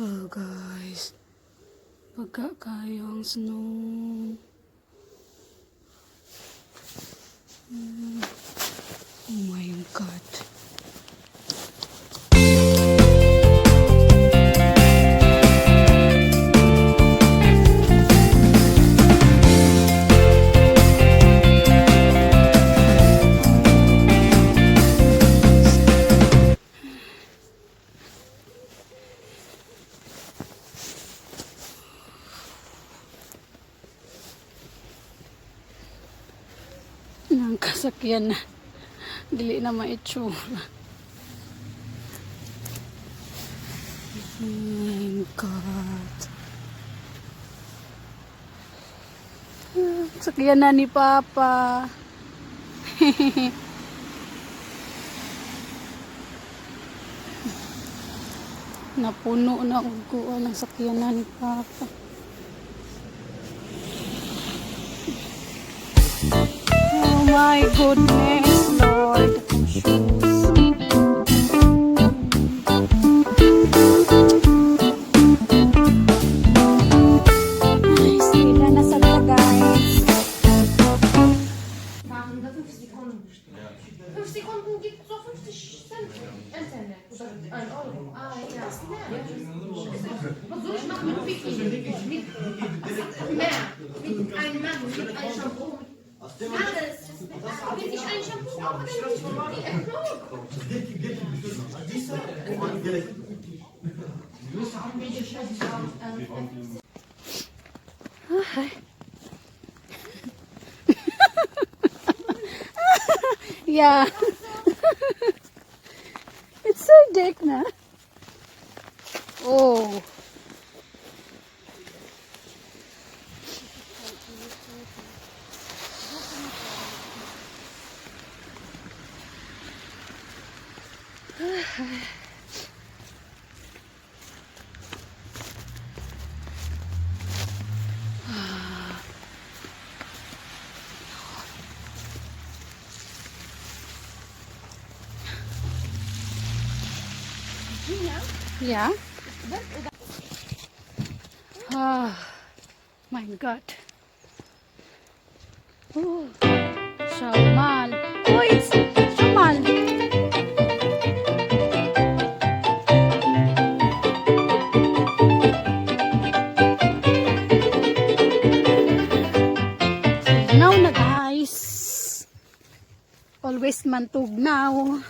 Oh guys. Baga kaayo ang snow. Oh my God. Nang kasakyan na. Dili na maitsura. Oh my God. Ah, sakyan na ni Papa. Napuno na og kuan ang sakyan na ni Papa. Oh my goodness, Lord. Akong shoes. Ay, sila na sa guys. Waren da 5 Sekunden bestimmt. 5 Sekunden gibt so 50 Cent Internet. Oder 1 Euro. Ah ja. Mehr. Was soll ich machen mit Bikini? Mit mehr. Mit einem Mann, mit einem Shampoo. Alles. Wenn ich ein Shampoo kaufe, dann will ich die Erhöhung. Hi. Yeah. It's so dick na. Oh. Ja. Ah, mein Gott. Oh, schau mal. Oh, it's, schau mal. Tugnaw na, guys. Always man tugnaw.